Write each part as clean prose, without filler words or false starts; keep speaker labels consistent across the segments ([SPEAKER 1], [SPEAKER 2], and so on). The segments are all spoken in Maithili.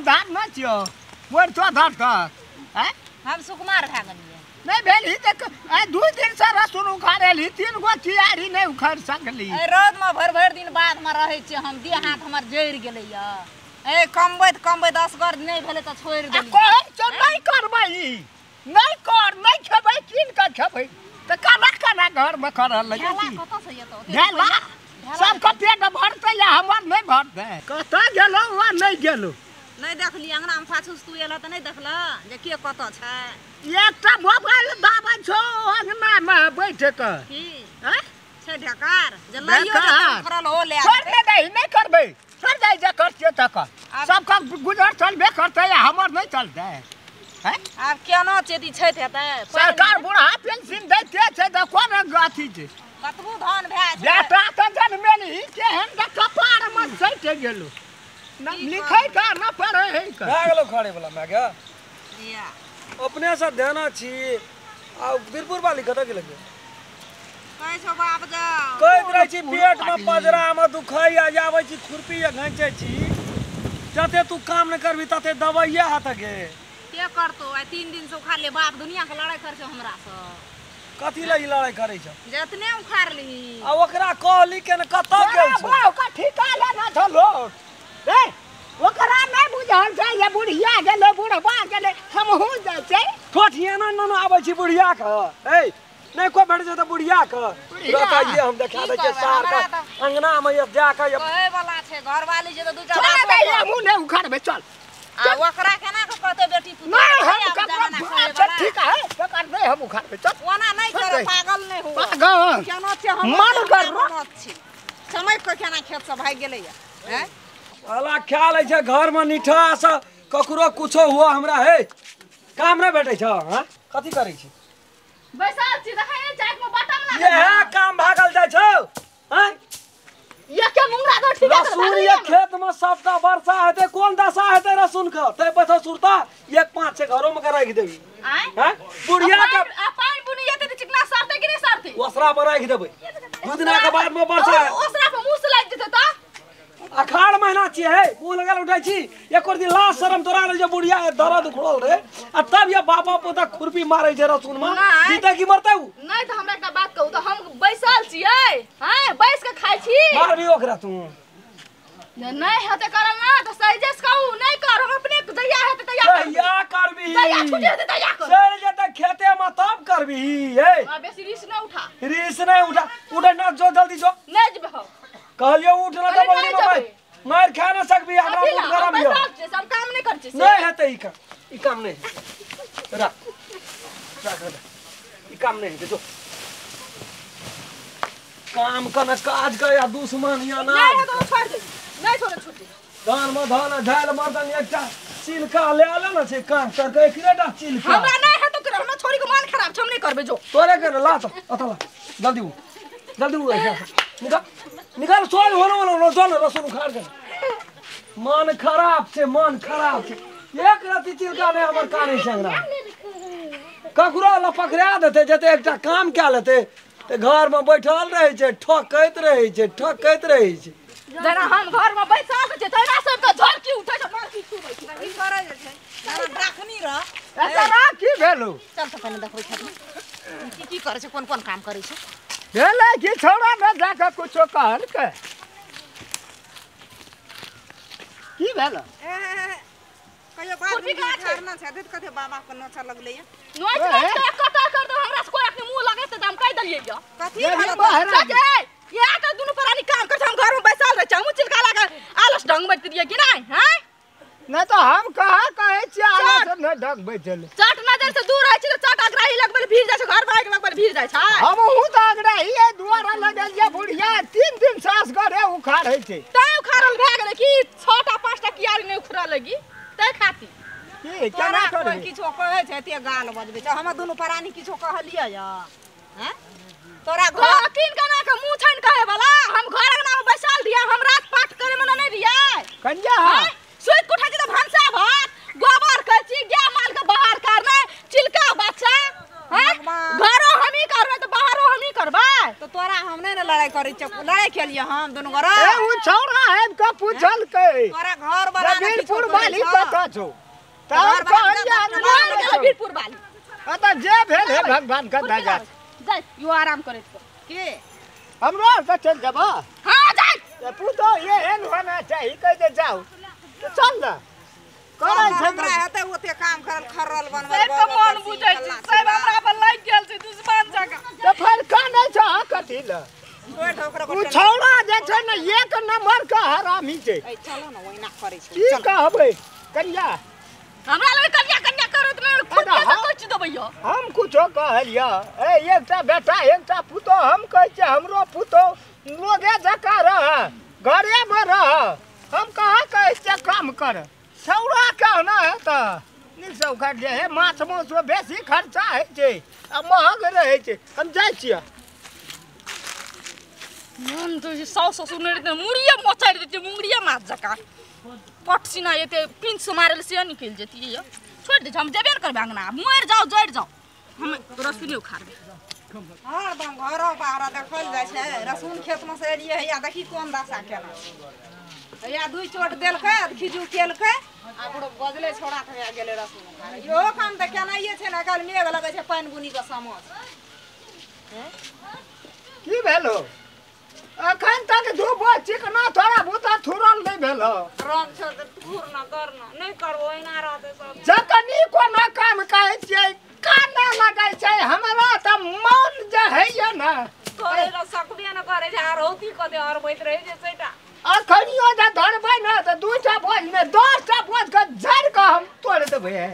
[SPEAKER 1] हम धार न छियो मोर तो धार त हैं
[SPEAKER 2] हम सुकुमार भए गेलियै
[SPEAKER 1] नहीं भेल ही त आ 2 दिन से रसुन उखाड़ेली 3 गो चियारी नहीं उखाड़ सकली।
[SPEAKER 2] ए रौद में भर भर दिन बाद में रहै छियै हम देह हाथ हमर जरि गेलै या ए कमबैत कमबैत असगर नहीं भेलै त छोड़ि देलियै।
[SPEAKER 1] कहै छौ नहीं करबै नहीं कर नहीं खेबै कीन के खेबै त केना केना घर में करल लगे
[SPEAKER 2] कतऽ से एतौ
[SPEAKER 1] भेला सबके पेट भरतै या हमर नहीं भरतै। कतऽ गेलौ वा नहीं गेलौ
[SPEAKER 2] नहीं देखली अंगना में पाछू से तू एलह त नहीं देखल जे के कतऽ छै।
[SPEAKER 1] एकटा मोबाइल दाबै छौ अंगना में बैठ के
[SPEAKER 2] की
[SPEAKER 1] हैं
[SPEAKER 2] छै ढेकार जे लइयो जे करल हो ले
[SPEAKER 1] छोड़ दे दही नहीं करबै छोड़ दे जे करतियो त कर सबके गुजर चलबे करतै या हमर नहीं चलतै हैं।
[SPEAKER 2] आब केना चेती छै हेतै
[SPEAKER 1] सरकार बूढ़ा पेंशन दैते छै त कोन अथी छै
[SPEAKER 2] कतबो धन भए छै
[SPEAKER 1] बेटा त जनमेलही केहन त कपार में सटि गेलो न लिखै का न पढ़ै है का
[SPEAKER 3] भए गेलो खड़े वाला my गे
[SPEAKER 2] या
[SPEAKER 3] अपने से देना छी आ वीरपुर वाली कतऽ गेलै
[SPEAKER 2] कहै छौ बाप जा
[SPEAKER 3] कहैत रहै छी पेट में पजरा में दुखै आ आबै छी खुरपी आ घैंचै छी जते तू काम न करबी तते दवाइया हाथ गे
[SPEAKER 2] के करतो आइ 3 दिन से उखाड़ले बाप दुनिया के लड़ाई कर छौ हमरा से
[SPEAKER 3] कथी लई लड़ाई करै छौ
[SPEAKER 2] जतने उखाड़ली
[SPEAKER 3] आ ओकरा कहली के न कतऽ गेल छौ
[SPEAKER 1] बाप का ठीका लेना छौ लोग रे ओकरा नहीं बुझल छै ये बुढ़िया गेलै बुढ़बा गेलै हमहूँ जाइ छै
[SPEAKER 3] ठोठियाना न आबै छी बुढ़िया के ए नहीं कोई भेट जेतै बुढ़िया के रहता ये हम देखा दै छियै सार के अंगना में ये जा के
[SPEAKER 2] कहै वाला छै घरवाली जे त दू चार
[SPEAKER 1] छोड़ दे हमहूँ नहीं उखाड़बै चल
[SPEAKER 2] आ ओकरा केना के कहतै बेटी पुतोह
[SPEAKER 1] नहीं हम ककरो ठीक है ककर नहीं हम उखाड़बै चल
[SPEAKER 2] ओना नहीं करे पागल नहीं हुआ
[SPEAKER 1] पागल
[SPEAKER 2] केना छै हम
[SPEAKER 1] मन कर
[SPEAKER 2] छी समय के केना खेत से भागि गेलै हैं
[SPEAKER 3] अला ख्याल है छै घर में निठा से ककरो कुछो हुआ हमरा हे काम नहीं भेटै छ हां कथी करै छी
[SPEAKER 4] बैसल छी देखै चाय में बटन लागल
[SPEAKER 3] ये काम भागल जाइ छौ हैं
[SPEAKER 4] ये के मुंगरा दो ठीक है
[SPEAKER 3] रसून ये खेत में सबटा वर्षा हेतै कोन दशा हेतै रसून के तै पछा सुरता 1 5 6 घरो में राखि देबी हैं बुढ़िया के
[SPEAKER 4] आ पानी बुनी जेतै त चिकना सरतै कि नहीं सरतै
[SPEAKER 3] ओसरा पर राखि देबै दू दिना के बाद में वर्षा
[SPEAKER 4] ओसरा पर मुंह से लागि जेतै त
[SPEAKER 3] अखाड़ महीना छियै हे मुंह लगल उठै छी एको दिन लाज शरम तोरा रहल जे बुढ़िया दर्द उखड़ल रे आ तब ये बापा पोता खुरपी मारै छै रसून में जीते की मरतै उ
[SPEAKER 4] नहीं त हमरा एकटा बात कहू त हम बैसल छियै हैं बैस के खाइ छी
[SPEAKER 3] मारबी ओकरा तू
[SPEAKER 4] नहीं हेतै करल ना त सही से कहू नहीं कर हम अपने जहिया हेतै तहिया
[SPEAKER 3] तहिया करबी
[SPEAKER 4] तहिया छुट्टी हेतै तहिया कर
[SPEAKER 3] चल जेतै खेते में तब करबी हे
[SPEAKER 4] आ बेसी रिस न उठा
[SPEAKER 3] रिस नहीं उठा उठे ना जो जल्दी जो
[SPEAKER 4] नहीं जेबै हम
[SPEAKER 3] कहलियो उठ ना त बगली में मार खा ना सकबी हमरा मुंह गरम यो
[SPEAKER 4] सब काम नहीं कर छी
[SPEAKER 3] नहीं हेतै ई काम ई काम नहीं रख रख रख ई काम नहीं हेतै जो काम कन काज के या दुश्मन या ना
[SPEAKER 4] नहीं हेतै छोड़ दे नहीं छोड़ छुट्टी
[SPEAKER 3] धान में धान झाल मर्दन एकटा चिलका ले आले ना छै कान तर के एकटा चिलका
[SPEAKER 4] हमरा नहीं हेतै कर हमरा छोरी के मन खराब छै हम नहीं करबै जो
[SPEAKER 3] तोरे कर ला त अत ला जल्दी उ जल्दी उ निकल निकल सोल होनो होनो जो न रसून उखाड़ के मन खराब छै मन खराब छै एक रति चिलका नै हमर काने संगरा ककरो ल पकड़ा देतै जते एकटा काम कए लेतै त घर में बैठल रहै छै ठकैत रहै छै ठकैत रहै छै
[SPEAKER 4] जेना हम घर में बैसल छै तहिना सबके झड़की उठै छै मार की छुबै छै
[SPEAKER 2] की करै छै जरा राखनी रह
[SPEAKER 1] एतरा की भेलौ
[SPEAKER 2] चल त पहिने देखबै खेत में की की करै छै कोन कोन काम करै छै
[SPEAKER 1] भेलै कि छोड़ा न जाके कुछो कहल के की भेल
[SPEAKER 2] कहियो बात उखाड़ना छै देख कथे बाबा के नोचा लगलै या
[SPEAKER 4] नोच नोच के कटा कर दो हमरा से कोई अपने मुंह लगे त हम कहि देलियै या
[SPEAKER 2] कथी
[SPEAKER 1] भेल
[SPEAKER 4] ये त दुनु प्राणी काम कर हम घर में बैसल रह छी चिलका लगा आलस ढंग बैठ दिए कि नहीं हैं
[SPEAKER 1] नहीं तो हम कहा कहै छी आलस नहीं ढंग बैठल
[SPEAKER 4] चट नजर से दूर रहै छी त चट अगराही लगबे भीड़ जाइ छै घर बाहर लगबे भीड़ जाइ छै
[SPEAKER 1] हमहूँ त अगराही है दुआरा लगल जे बुढ़िया 3 दिन सास घरे उखाड़ै छै
[SPEAKER 4] तै उखाड़ल भए गेलै कि 6टा 5टा कियारी नहीं उखड़ा लगी तै खाती
[SPEAKER 1] की केना करबै
[SPEAKER 2] किछो कहै छै ते गाल बजबै छै हम दुनु प्राणी किछो कहलियै या हैं तोरा
[SPEAKER 4] घर तीन कना के मुंह छैन कहे वाला हम घर अंगना में बैसल दिया हम रात पाठ करे मना नहीं दिया
[SPEAKER 1] कन्या
[SPEAKER 4] सुइत के उठै छी त भनसा भात गोबर कहै छी गाय माल के बाहर करना चिलका बच्चा हैं घरो हमही करबै त बाहरो हमही करबै
[SPEAKER 2] तो तोरा हम नहीं न लड़ाई करै छियौ लड़ाई नहि केलियै हम दुनू गोरा
[SPEAKER 1] ए उ छौड़ा आबि के पूछलकै
[SPEAKER 2] तोरा घर वाला
[SPEAKER 1] वीरपुर वाली कतऽ छौ तब कहलियै
[SPEAKER 4] वीरपुर वाली
[SPEAKER 1] आ त जे भेल हे भगवान के दया
[SPEAKER 4] जाय यो आराम करैत
[SPEAKER 2] के
[SPEAKER 1] हमरो आर चल जेबा
[SPEAKER 4] हां जाय
[SPEAKER 1] पुतो एहन होना चाही कह जे जाउ तो चल ना करै छै
[SPEAKER 2] हमरा हेतै ओते काम करल खरल बनबै
[SPEAKER 4] साहेब के मन बुझै छै साहेब हमरा पर लागि गेल छै दुश्मन जकाँ
[SPEAKER 1] त फेर कानै छ कथी ल
[SPEAKER 2] छोड़ दे ओकरा
[SPEAKER 1] उ छौड़ा जे छै ने एक नंबर के हरामी छै
[SPEAKER 2] ए चलो न ओहिना करै छै
[SPEAKER 1] की कहबै कनिया
[SPEAKER 4] हमरा लग कनिया कनिया करत नै खुद के कहि देबै यो
[SPEAKER 1] हम कुछो कहलियै ए एकटा बेटा एकटा पुतो हम कहै छियै हमरो पुतो लोगे जकाँ रह घरे में रह हम कहाँ कहै छियै काम कर छौड़ा कहना है तऽ नीकसँ उखाड़ि लिअ हे माछ मांसमे बेसी खर्चा होइ छै आ महग रहै छै हम जाइ छियै
[SPEAKER 4] मन तो साउस ससुर नहि रहतै मुड़िए मोचारि दैतियै मुंगरिए माछ जकाँ पट सिना एते पिंच मारल से निकलि जेतियै यौ छोड़ि दै छै हम जेबे ने करबै अंगना मरि जाउ जरि जाउ हम रसुने उखाड़बै
[SPEAKER 2] हरदम घरो बाहर देखल जाइ छै रसून खेतमे से एलियै हैया देखी कोन दशा केना हैया दुइ चोट देलकै खिजू केलकै आ बुढ़ो बजले छोड़ा के हैया गेलै रसून उखाड़े इहो काम तऽ केनाइए छै ने आइकाल्हि मेघ लगै छै पानि बुनीके समझ
[SPEAKER 1] की भेलो अखन तक धूप चिकना थोड़ा बूता थुरल नहि भेलो
[SPEAKER 2] रंग छौ तऽ थुर न कर न नहि करबो ओहिना रहतै सब
[SPEAKER 1] जखनी कोनो काम कहै छियै काना लगै छै हमरा तऽ मन जे होइए ने
[SPEAKER 2] करै लए सकबे ने करै छै आर होती कते हरबैत रहै छै सेटा
[SPEAKER 1] अखनियो जे धरबै ने तऽ 2टा बोझमे 10टा बोझके झाड़ि कऽ हम तोड़ि देबै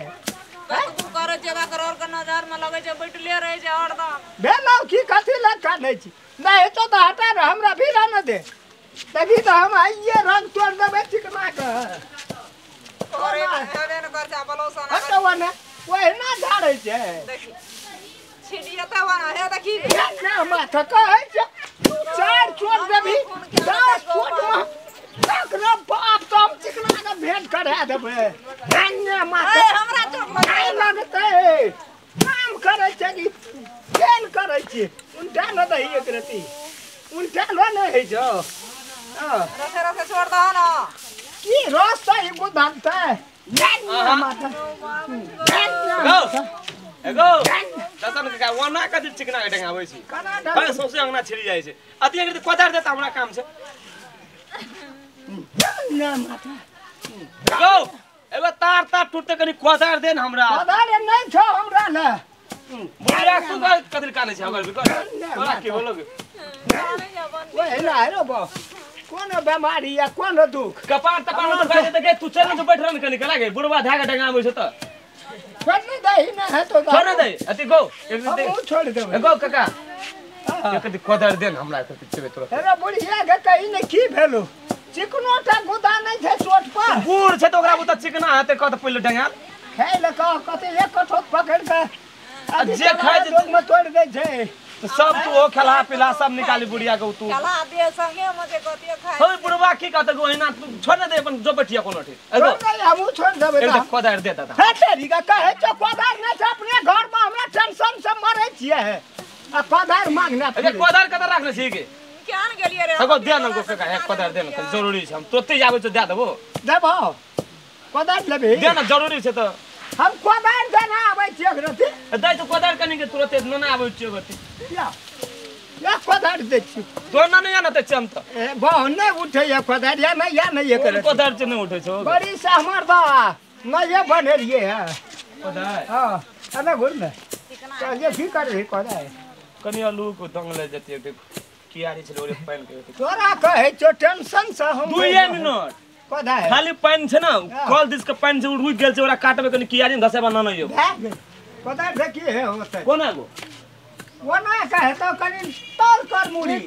[SPEAKER 2] तू करै जेबा कर और के नजर में लगै छै बैठले रहै छै हरदम
[SPEAKER 1] भेलौ की कथी लए कानै छी नहि हेतौ तऽ हटा ने हमरा भीड़ा ने दे देखी तऽ हम आइए रंग तोड़ि देबै चिकना के
[SPEAKER 2] करै हेबे ने करै छै बलौसा
[SPEAKER 1] हटौ ने ओहिना झाड़ै छै
[SPEAKER 2] देखी छिड़ियता बना हे देखी
[SPEAKER 1] ने माथा कहै छै तू 4 चोट देबही 10 चोटमे तकरा बाप तऽ हम चिकना के भेंट करा देबै ने माथा
[SPEAKER 2] हमरा चोट
[SPEAKER 1] नहि लगतै काम करै छै कि खेल करै छी उल्टा न दही एक रती उल्टा लो नहि होइ छौ
[SPEAKER 2] रसे रसे छोड़ दह न
[SPEAKER 1] की रस तऽ ई गुदानतै
[SPEAKER 5] एगो दसन काका ओना कथी चिकना के डेंगाबै छी कना सौंसे अंगना छिड़ी जाइ छै अति एक कोदार देता हमरा काम छै
[SPEAKER 1] ना माथा
[SPEAKER 5] गो एगो तार तार टूटते कनी कोदार दे न हमरा
[SPEAKER 1] कोदार नहि छौ हमरा ले
[SPEAKER 5] बुढ़िया तू कथी कानै छै अगर तोरा की होलो
[SPEAKER 1] ओए ना हेरो बा कोन बेमारी या कोन दुख
[SPEAKER 5] कपार तपार में दुखाइ छै त तू चल न बैठ रह न कनी कला बुढ़वा धागा डेंगाबै छै त
[SPEAKER 1] छोड़ नहीं दही ना है तो
[SPEAKER 5] छोड़ न दे अति गो एक
[SPEAKER 1] हम छोड़ देबै
[SPEAKER 5] गो काका एक कोदार दे न हमरा के पीछे तोरा
[SPEAKER 1] हेरो बुढ़िया के कही ने की भेलो चिकनो टा गुदा नहीं छै चोट पर
[SPEAKER 5] बूढ़ छै त ओकरा बुता चिकना हेतै कत पहिले डेंगा
[SPEAKER 1] खाइ ल कह कते एक कठोत पकड़ के
[SPEAKER 5] आ जे खाइ छै
[SPEAKER 1] लोग में तोड़ दै छै
[SPEAKER 5] तो सब तू ओ खला पिला सब निकाली बुढ़िया के तू
[SPEAKER 2] खला दे संगे में जे कते खाइ
[SPEAKER 5] हो बुढ़वा की कहत ओहिना तू छोड़ न दे अपन जो बैठिया कोनो ठीक एगो
[SPEAKER 1] हमहू छोड़ देबै
[SPEAKER 5] एक कोदार दे दादा
[SPEAKER 1] हे तेरी का कहै छौ कोदार नै छै अपने घर में हमरा टेंशन से मरै छियै आ कोदार मांगना
[SPEAKER 5] अरे कोदार कत राखने छी के
[SPEAKER 2] केन गेलियै रे
[SPEAKER 5] एगो दे न गो काका एक कोदार दे न जरूरी छै हम तुरते आबै छ दे देबो
[SPEAKER 1] देबो कोदार लेबही
[SPEAKER 5] दे न जरूरी छै त
[SPEAKER 1] हम कोदार देना आबै छियै रति
[SPEAKER 5] दै तो कोदार कनी के तुरते न आबै छियै गति
[SPEAKER 1] या या कोदार दै छी
[SPEAKER 5] तो न न या न त चम त
[SPEAKER 1] ए बहु नै उठै या कोदार या नै या नै एकर
[SPEAKER 5] कोदार से नै उठै छौ
[SPEAKER 1] बड़ी से हमर बा न ये बनेलियै है
[SPEAKER 5] कोदार
[SPEAKER 1] हां अने घुर ने चल की कर रही कोदार
[SPEAKER 5] कनी आलू को दंग ले जतियै कियारी छलै ओरे पानि के
[SPEAKER 1] तोरा कहै छौ टेंशन से हम
[SPEAKER 5] 2 मिनट
[SPEAKER 1] कोदार
[SPEAKER 5] खाली पानि छै न कल दिस के पानि छै रुकि गेल छै ओकरा काटबै कनी कियारी में धसेबा न न यौ
[SPEAKER 1] कोदार से की है होतै
[SPEAKER 5] कोना गो
[SPEAKER 1] ओना कहे तो कनी तल कर मुड़ी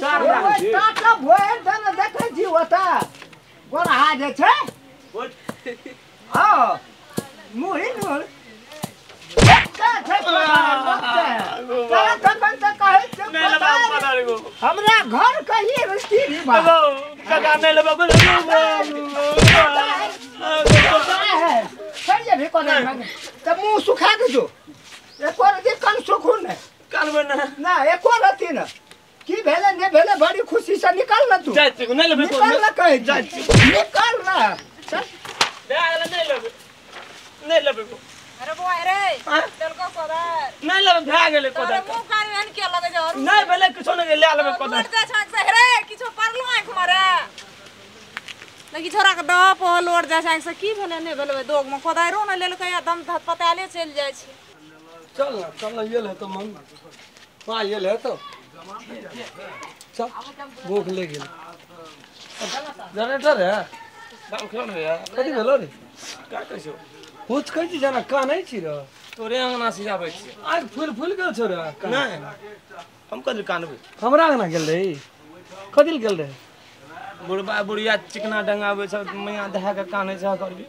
[SPEAKER 5] चार
[SPEAKER 1] टाटा भोर दे न देखै छी ओता गोरहा जे छै हां मुड़ी नुर हमरा घर कहिए रस्ती री बा
[SPEAKER 5] काका नै लेबै
[SPEAKER 1] है भी कोना त मुंह सुखा के जो एको रति कन सुखू ने
[SPEAKER 5] कानबै ना
[SPEAKER 1] ना एको रति न की भेले ने भेले बड़ी खुशी से निकल ना तू।
[SPEAKER 5] जाइ छी नै लेबै,
[SPEAKER 1] निकल ना कहै
[SPEAKER 5] जाइ छी,
[SPEAKER 1] निकल ना। चल
[SPEAKER 5] भए गेलै, नै लेबै, नै लेबै।
[SPEAKER 2] अरे बौआ रे देलको कोदार
[SPEAKER 5] नै लेबै, भए गेलै कोदार।
[SPEAKER 2] तोरे मुंह कान एहन के लगै छै? और
[SPEAKER 5] नै भेलै किछो नै, ले लेबै कोदार।
[SPEAKER 2] लोट जाइ छै रे, किछो पड़लो आँख में रे? लेकिन छोरा के दह पह लोट जाइ छै आँख से। की भेलै नै भेलै दोग में कोदारो नै लेलकै आ दम धतपताले चलि जाइ छै।
[SPEAKER 3] चल ना, चल ना, ये ले तो मन माँ ये ले तो चल, भूख ले गेल। जनरेटर है
[SPEAKER 5] दाम खेलो ने यार,
[SPEAKER 3] कथी भेलो रे?
[SPEAKER 5] का कहै छौ?
[SPEAKER 3] कुछ कहै छी जना कानै छी रे?
[SPEAKER 5] तोरे अंगना से आबै छी।
[SPEAKER 3] आँख फूल फूल गेल छौ रे?
[SPEAKER 5] नै हम कथी कानबै?
[SPEAKER 3] हमरा अंगना गेल रही? कथी गेल रहे?
[SPEAKER 5] बुढ़बा बुढ़िया चिकना डंगाबै छ, मैया दहा के कानै छ करबी।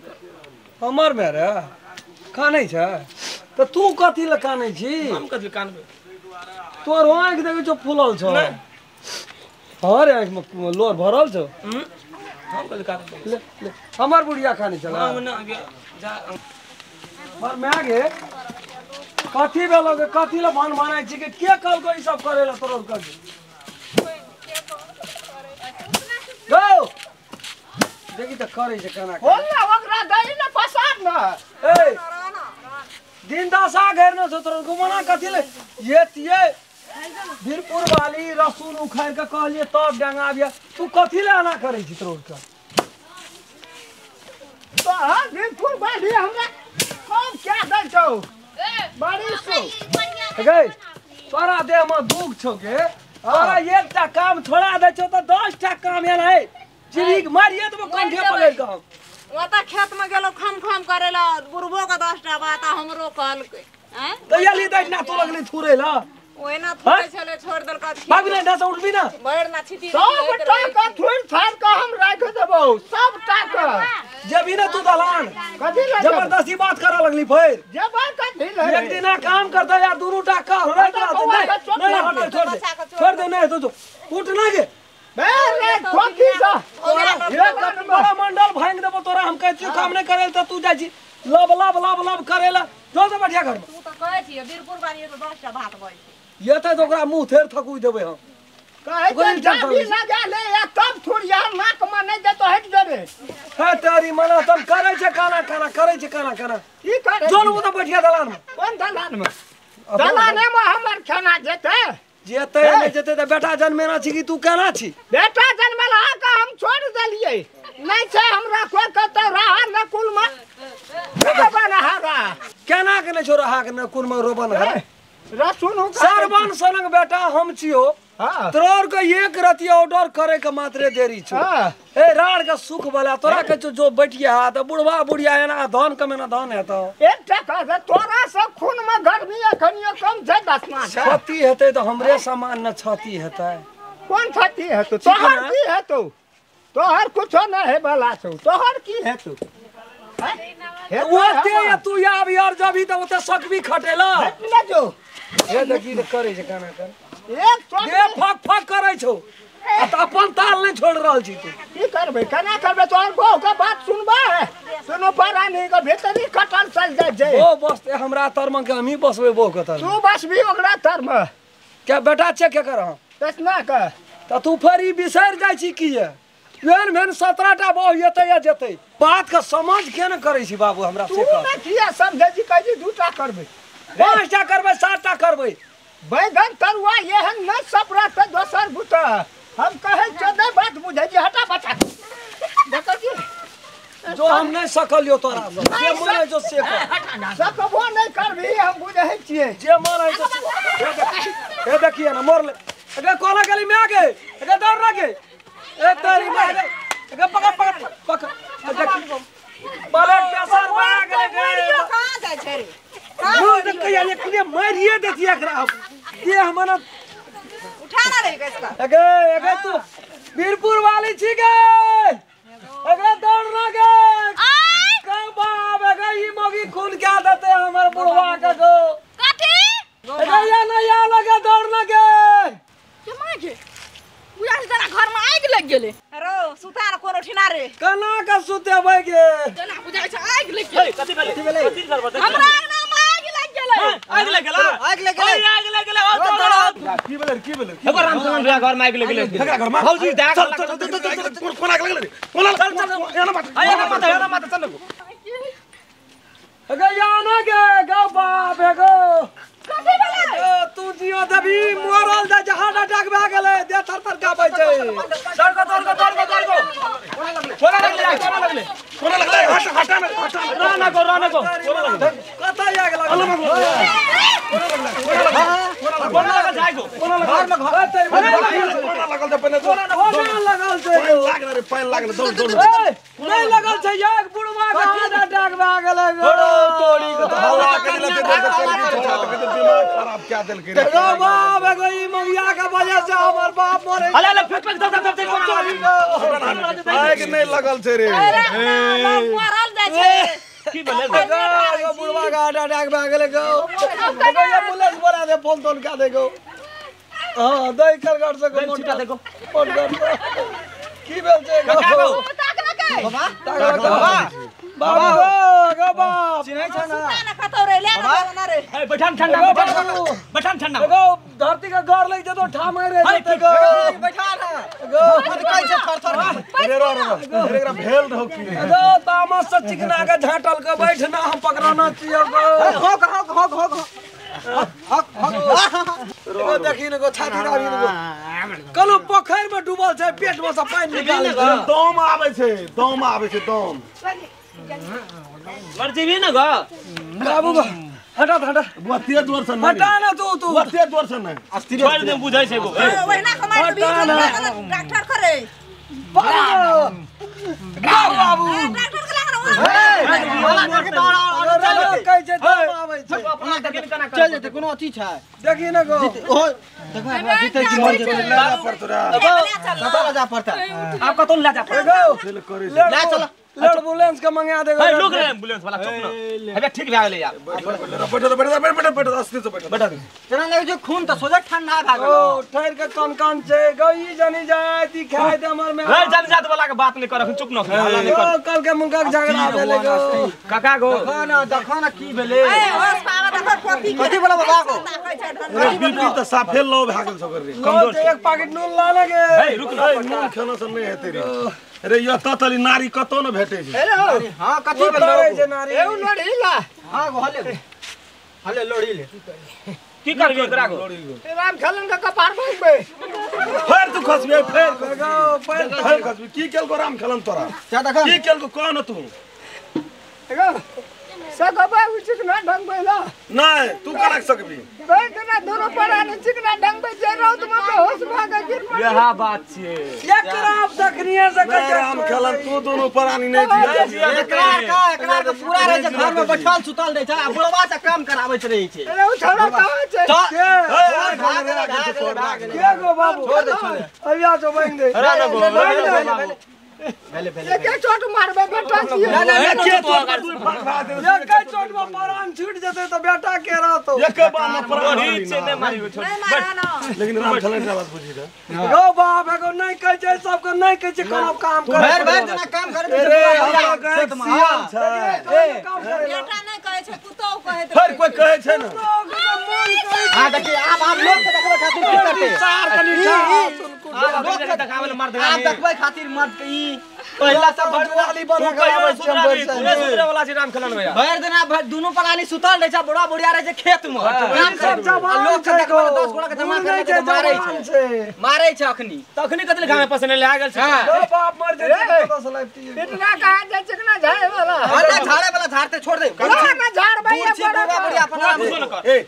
[SPEAKER 3] हमर मे रे कानै छ त तू कथी ल कानै छी?
[SPEAKER 5] हम कथी कानबै?
[SPEAKER 3] तोर आँख देखै छौ फूलल छौ। हाँ रे, आँख में लोर भरल छौ।
[SPEAKER 5] हम कथी कानबै?
[SPEAKER 3] ले ले, हमर बुढ़िया कानै छला।
[SPEAKER 5] हम ना जा
[SPEAKER 3] पर my गे कथी भेलो गे? कथी ल भान भानाइ छी के? के कहलको ई सब करे ल तोर के? गो देखी त करै छै केना
[SPEAKER 1] होल ना, ओकरा दही ना पसार ना।
[SPEAKER 3] ए दिन दशा घेरने छौ तोर मना कथी ले ये तिये वीरपुर वाली रसून उखाड़ के कहलिए तब डंगाबिया, तू कथी ले एना करै छी तोर के?
[SPEAKER 1] तो हां वीरपुर वाली हमरा कम क्या दै छौ? बड़ी सु
[SPEAKER 3] गै तोरा देह में दुख छौ के? तोरा एकटा काम छोड़ा दै छौ त 10टा काम एना है चिरीक मारिए त कंठे पकड़ के हम।
[SPEAKER 2] ओतऽ खेत में गेलो खम खम करे ला, बुढ़बो के 10टा बात आ हमरो कहलकै। हैं
[SPEAKER 3] त यली दै ना तू लगली थुरे ला।
[SPEAKER 2] ओहिना थुरै छलै, छोड़ देलका।
[SPEAKER 3] भाग ना से उठबी ना
[SPEAKER 2] भरि ना छिटी
[SPEAKER 1] सब टाका थुर थार के हम राख देबौ, सब टाका।
[SPEAKER 3] जेबी ना तू दलान
[SPEAKER 1] कथी ले
[SPEAKER 3] जबरदस्ती बात करे लगली फेर
[SPEAKER 1] जेबै कथी ले?
[SPEAKER 3] एक दिन काम करता यार दुनू टाका राख दे। नहीं नहीं हट, छोड़ दे, छोड़ दे, नहीं तो उठ ना गे
[SPEAKER 1] बे रे ठोकी सा
[SPEAKER 3] एक बड़ा मंडल भांग देबो तोरा। हम कहै छियौ काम नहीं करे त तू जाइ छी लब लब लब लब करेला। जो तो बढ़िया घर में
[SPEAKER 2] तू त कहै छियै वीरपुर वाली त 10टा भात बजै छै।
[SPEAKER 3] ये त ओकरा मुंह थेर थकुइ देबै हम।
[SPEAKER 1] कहै छै जाबी लगा ले या तब थोड़िया नाक में नहीं दे तो हट जबे।
[SPEAKER 3] हे तेरी मना तब करै छै खाना खाना करै छै खाना खाना
[SPEAKER 1] की करै?
[SPEAKER 3] जोन उ त बैठिया दलान में।
[SPEAKER 1] कोन दलान में? दलाने में हमर खाना जेतै।
[SPEAKER 3] जेतै नहीं जेतै त बेटा जनमेना छी कि तू केना छी?
[SPEAKER 1] बेटा जनमेला के हम छोड़ देलियै। नहीं छै हमरा कोई कतौ रहा न कुल में रोबन हरा।
[SPEAKER 3] केना के नहीं छौ रहा के न कुल में रोबन हरा?
[SPEAKER 1] रसुन
[SPEAKER 3] सरवन सनक बेटा हम छियो।
[SPEAKER 1] हाँ।
[SPEAKER 3] तोर के एक रति ऑर्डर करे के मात्रे देरी छौ।
[SPEAKER 1] हाँ।
[SPEAKER 3] ए राड़ के सुख वाला तोरा के जो बैठिया त बुढ़वा बुढ़िया एना धन कमेना धन हेतौ।
[SPEAKER 1] एक टका से तोरा सब खून में गर्मी अखनियो कम छै दसमा छै।
[SPEAKER 3] क्षति हेतै त हमरे सामान न क्षति हेतै।
[SPEAKER 1] कोन क्षति हेतौ? तोहर की हेतौ? तोहर कुछो न हे वाला छौ, तोहर की हेतौ?
[SPEAKER 3] ओते या तू आब यार जबी त ओते सकबी खटेला।
[SPEAKER 1] हट ना जो।
[SPEAKER 3] हे देखी त करै छै खाना कर।
[SPEAKER 1] एक
[SPEAKER 3] दे फक फक करै छौ आ त अपन ताल नहीं छोड़ रहल छी तू।
[SPEAKER 1] की करबै केना करबै? तोहर बहु के बात सुनबै सुनो परानी के भीतरी कटल चल जाइ छै।
[SPEAKER 3] ओ बसते हमरा तरमे के हमही बसबै बहु के तरमे।
[SPEAKER 1] तू बसबी ओकरा तरमे।
[SPEAKER 3] क्या बेटा छै के कर हम
[SPEAKER 1] तसना के
[SPEAKER 3] त तू फेर ई बिसरि जाइ छी की ये? एहन भेन 17टा बहु एतै या जेतै। बात के समझ के न करै छी बाबू हमरा
[SPEAKER 1] तू
[SPEAKER 3] से कह।
[SPEAKER 1] ने किया समझै छी? कहै छी 2टा करबै,
[SPEAKER 3] 5टा करबै, 7टा करबै।
[SPEAKER 1] बैगन तरुआ एहन न सपरा त दोसर बुता। हम कहै छियौ नहि बात बुझै छी। हटा बच्चा देखै छी
[SPEAKER 3] जो हम नहीं सकलियो तोरा से, जे मन है जो से कर।
[SPEAKER 1] सकबो नहीं करबी हम बुझै छियै।
[SPEAKER 3] जे मन है जो से। हे देखिए ना मोर ले अगे कोना गली में आ गए, अगे दौड़ ना गए। ए तेरी मां गे, अगे पकड़ पकड़ पकड़। देखी बलेट पेसर में आ गए।
[SPEAKER 2] कहां जाइ छै रे?
[SPEAKER 3] मुंह देख के यार एक मारिए देती एकरा। ये हमना
[SPEAKER 2] उठा ना रे इसका।
[SPEAKER 3] अगे अगे तू वीरपुर वाली छी गे, अगे दौड़ ना गे। के बाप अगे ई मोगी खून क्या देते हमर बुढ़वा के गो।
[SPEAKER 4] कथी?
[SPEAKER 3] अगे या ना या लगे दौड़ ना गे।
[SPEAKER 4] के मां गे बुझा से तोरा घर में आगि लग गेलै।
[SPEAKER 2] रो सुता न कोनो ठिना रे।
[SPEAKER 3] केना के सुतेबै गे?
[SPEAKER 4] केना बुझाइ छै आगि लग गेलै।
[SPEAKER 5] कथी भेलै? कथी भेलै?
[SPEAKER 4] हमरा अंगना में आगि लग गेलै।
[SPEAKER 5] आगि लग गेलै,
[SPEAKER 1] आगि लग गेलै,
[SPEAKER 5] आगि लग गेलै
[SPEAKER 6] की भेलै की भेलै
[SPEAKER 5] एगो रामचंद्र भैया घर में आगि लागि गेलै
[SPEAKER 6] घर में
[SPEAKER 5] भौजी देख
[SPEAKER 6] चल चल चल कोना आगि लगलै कोना चल चल एना बात
[SPEAKER 5] एना बात एना बात चल
[SPEAKER 3] गे याना गे गो बाप हे गो
[SPEAKER 4] कथि भेलै
[SPEAKER 3] तू जियो देबी मरल जाय छै हार्ट अटैक भए गेलै देह थर थर कांपै छै
[SPEAKER 5] दौड़ दौड़ दौड़ दौड़ कोना लगलै कोना लगलै
[SPEAKER 6] कोना लगलै हट हटा ना हटा
[SPEAKER 5] ना गो ना गो कोना लगलै
[SPEAKER 3] कतऽ आगि लगलै
[SPEAKER 5] कोना लगल जाय गो
[SPEAKER 3] कोना लगल घर में घर
[SPEAKER 6] कोना लगल छै पहिने
[SPEAKER 3] कोना लगल छै
[SPEAKER 6] पानि लागल रे पानि लागल दौड़ दौड़
[SPEAKER 3] नहीं लगल छै एक बुढ़वा के हार्ट अटैक भए गेलै गो
[SPEAKER 5] तोड़ी के
[SPEAKER 6] हवा के लते दिमाग खराब क्या देलकै रे
[SPEAKER 3] गो बाप एगो ई मंगिया के वजह से हमर बाप मरे
[SPEAKER 5] अले अले फेंक फेंक दब दब दब
[SPEAKER 6] आगि नहीं लगल छै रे
[SPEAKER 4] मरल जाय छै
[SPEAKER 5] की भेलै
[SPEAKER 3] गो एगो बुढ़वा के हार्ट अटैक भए गेलै गो एगो एम्बुलेंस बोला दे फोन तोन का दे गो हां दई कर घर से गो
[SPEAKER 5] छिटा दे गो
[SPEAKER 3] फोन कर की भेल छै गो
[SPEAKER 4] बाबा
[SPEAKER 3] बाबा बाबा गो बाप
[SPEAKER 2] चिन्है छ ना ना कतौ रे ले ना रे
[SPEAKER 5] ए बैठान ठंडा बैठान ठंडा
[SPEAKER 3] गो धरती के घर लग जतो ठाम रे जते गो
[SPEAKER 2] बैठा ना
[SPEAKER 3] गो
[SPEAKER 2] मत कहै छै थर थर
[SPEAKER 6] रे रे रे एकरा भेल रहौ की
[SPEAKER 3] गो तामस से चिकना के झाटल के बैठना हम पकड़ाना छियो गो
[SPEAKER 2] होक होक होक होक हक हक
[SPEAKER 3] गो देखी ने गो छाती दाबी ने गो कलो पोखर में डूबल छै पेट में से पानि निकाले छै
[SPEAKER 6] दम आबै छै दम आबै छै दम
[SPEAKER 5] मर जीवी ना गो
[SPEAKER 3] बाबू हटा हटा
[SPEAKER 6] बुआ तेज जोर से नहीं
[SPEAKER 3] हटा ना तू तू
[SPEAKER 6] बुआ तेज जोर से नहीं
[SPEAKER 5] छोड़ दे बुझै छै गो
[SPEAKER 2] ओहिना कमाइ डॉक्टर करे
[SPEAKER 3] बाबू बाबू
[SPEAKER 2] डॉक्टर के लागल
[SPEAKER 3] कहै छै दम आबै छै
[SPEAKER 5] अपना देखिन केना
[SPEAKER 1] चल जेतै कोनो अथी छै
[SPEAKER 3] देखी ने गो
[SPEAKER 1] ओ देखो जीतै कि मर जेतै
[SPEAKER 6] ले जा पड़तो रे
[SPEAKER 1] कतौ ले जा पड़ता
[SPEAKER 5] आप कतौ ले जा
[SPEAKER 3] गो
[SPEAKER 6] चल करे
[SPEAKER 1] ले चल
[SPEAKER 3] एम्बुलेंस के मंगा देगो
[SPEAKER 5] ए लोग रे एम्बुलेंस वाला चुप ना अबे ठीक भए गेलै यार
[SPEAKER 6] बैठो बैठो बैठो बैठो अस्थिर से बैठो
[SPEAKER 5] बैठा
[SPEAKER 1] जना लगे जो खून त सोझा ठंडा भए गेल
[SPEAKER 3] ओ ठहर के कन कन छै गो ई जनी जाय दिखाय दे हमर में
[SPEAKER 5] रे जनजात वाला के बात नहीं कर अखन चुप ना हल्ला नहीं कर
[SPEAKER 3] कल के मुनका के झगड़ा भेलै गो
[SPEAKER 5] काका गो
[SPEAKER 1] देखो ना देखो ना की भेलै
[SPEAKER 2] ए होश पावा देखो कथी
[SPEAKER 1] कथी बोला बाबा गो
[SPEAKER 6] रे बीपी त साफे लो भए गेल सकर रे
[SPEAKER 3] कमजोर एक पैकेट नून लाने के
[SPEAKER 5] ए रुक ना
[SPEAKER 6] नून खाना से नहीं हेतै रे रे यो ततली नारी कतौ न भेटै छै
[SPEAKER 1] हां कथी
[SPEAKER 3] भेलै छै नारी
[SPEAKER 1] ए लोड़ी ला हां गो हले हले लोड़ी ले
[SPEAKER 5] की करबी एकरा गो
[SPEAKER 1] राम खेलन के कपार भांगबे
[SPEAKER 6] फेर तू खसबी फेर गो फेर खसबी की केल को राम खेलन तोरा की केल को कौन तू
[SPEAKER 1] एगो सकबा उ चिकना ढंगबे ला
[SPEAKER 6] नहीं तू करा सकबी
[SPEAKER 1] बैठ ना दोनों पर आने चिकना ढंगबे जे रौद में बेहोश भ के गिर पड़े
[SPEAKER 5] यह बात छिए
[SPEAKER 3] एकरा आप देखनिए से
[SPEAKER 6] नहीं राम खेलन तू दोनों प्राणी नहीं जिया
[SPEAKER 1] एकरा का पूरा रहे छै घर में बैठल सुतल रहे छै आ बुढ़वा से काम कराबैत रहे छै
[SPEAKER 3] अरे उ छोड़ा कहां छै के गो बाबू
[SPEAKER 1] छोड़ दे छोड़ दे
[SPEAKER 3] अइया जो बंद दे
[SPEAKER 5] अरे ना गो
[SPEAKER 1] भले भले एके चोट मारबे बेटा छिए
[SPEAKER 3] ना ना
[SPEAKER 6] एके चोट में दूर भाग दे
[SPEAKER 3] एके चोट में प्राण छूट जते त बेटा के रहतो
[SPEAKER 6] एके बार में प्राण
[SPEAKER 5] छै नहीं मारी छोड़
[SPEAKER 2] नहीं मारा ना
[SPEAKER 6] लेकिन राम खेलन के बात बुझी रे
[SPEAKER 3] गो बाप एगो नहीं कहै छै सबके नहीं कहै छै कोनो काम करे
[SPEAKER 1] भर भर जना काम करे
[SPEAKER 6] रे हमरा गाय सियाल छै
[SPEAKER 2] बेटा नहीं कहै छै पुतोह कहै
[SPEAKER 6] फेर कोई कहै छै ना
[SPEAKER 1] हां देखी आब आब लोग के देखबै खातिर की करते
[SPEAKER 3] सार कनी
[SPEAKER 5] लोग के देखावे ले मर्द
[SPEAKER 1] आब देखबै खातिर मर्द के ई पहिला सब
[SPEAKER 3] भटवाली बना के आबै छै
[SPEAKER 5] तूने सुधरे वाला छै राम खेलन भैया
[SPEAKER 1] भर दिना भर दुनु प्राणी सुतल रहे छै बुढ़ा बुढ़िया रहे छै खेत में काम
[SPEAKER 3] सब जवान
[SPEAKER 1] लोग के देखबै 10 गोड़ा के जमा करे के मारै
[SPEAKER 3] छै
[SPEAKER 1] मारै छै अखनी
[SPEAKER 5] तखनी कतले गामे पसने ले आ गेल छै
[SPEAKER 3] गो बाप मर जेतै कतौ से लाइफ
[SPEAKER 1] इतना कहां जाय चिकना झाड़े वाला अरे झाड़े वाला झाड़ते छोड़ दे ना झाड़ भाई बुढ़ा बुढ़िया अपन
[SPEAKER 6] ए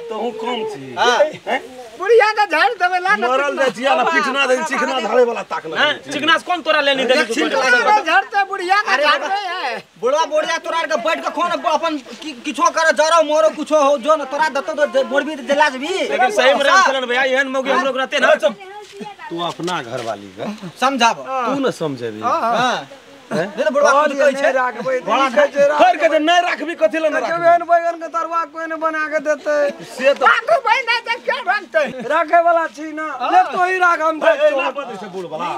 [SPEAKER 6] तोहू कम छी
[SPEAKER 1] हां बुढ़िया के झाड़ देबे ला
[SPEAKER 6] मरल जाय छिया ना पिटना दे चिकना झाड़े वाला ताकना
[SPEAKER 5] चिकना से कौन तोरा लेनी दे
[SPEAKER 1] झड़ते बुढ़िया के झाड़बे है बुढ़वा बुढ़िया तोरा के बैठ के खोन अपन किछो करे जरो मोरो कुछो हो जो न तोरा दतो तो बोरबी दिला जबी
[SPEAKER 5] लेकिन सही में राम खेलन भैया एहन मौगी हम लोग रहते ना
[SPEAKER 6] तू अपना घर वाली का
[SPEAKER 1] समझाब
[SPEAKER 6] तू न समझेबी
[SPEAKER 1] हां नहीं तो बुढ़वा खुद कहै छै
[SPEAKER 3] राखबै कहै छै
[SPEAKER 6] फेर कहै छै नहीं राखबी कथि ले न राखबी
[SPEAKER 3] एहन बैगन के तरुआ कोई ने बना के देतै
[SPEAKER 6] से तो
[SPEAKER 1] राखू भाई नहीं त के रखतै
[SPEAKER 3] राखे वाला छी ना ले तो ही राख हम
[SPEAKER 6] ना बदे से बूढ़ वाला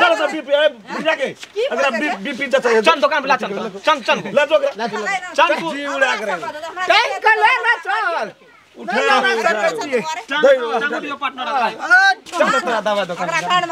[SPEAKER 6] चल सब बीपी ए बुझा के अगर बीपी त चाहिए
[SPEAKER 5] चल दुकान पे ला चल चल चल
[SPEAKER 6] ले जो
[SPEAKER 5] चल
[SPEAKER 6] जी उड़ा करे
[SPEAKER 1] टाइम के ले ना चल
[SPEAKER 6] उठा
[SPEAKER 1] सकै छियै।
[SPEAKER 5] टांग दियो पार्टनर। चल तोरा दवा दोकान।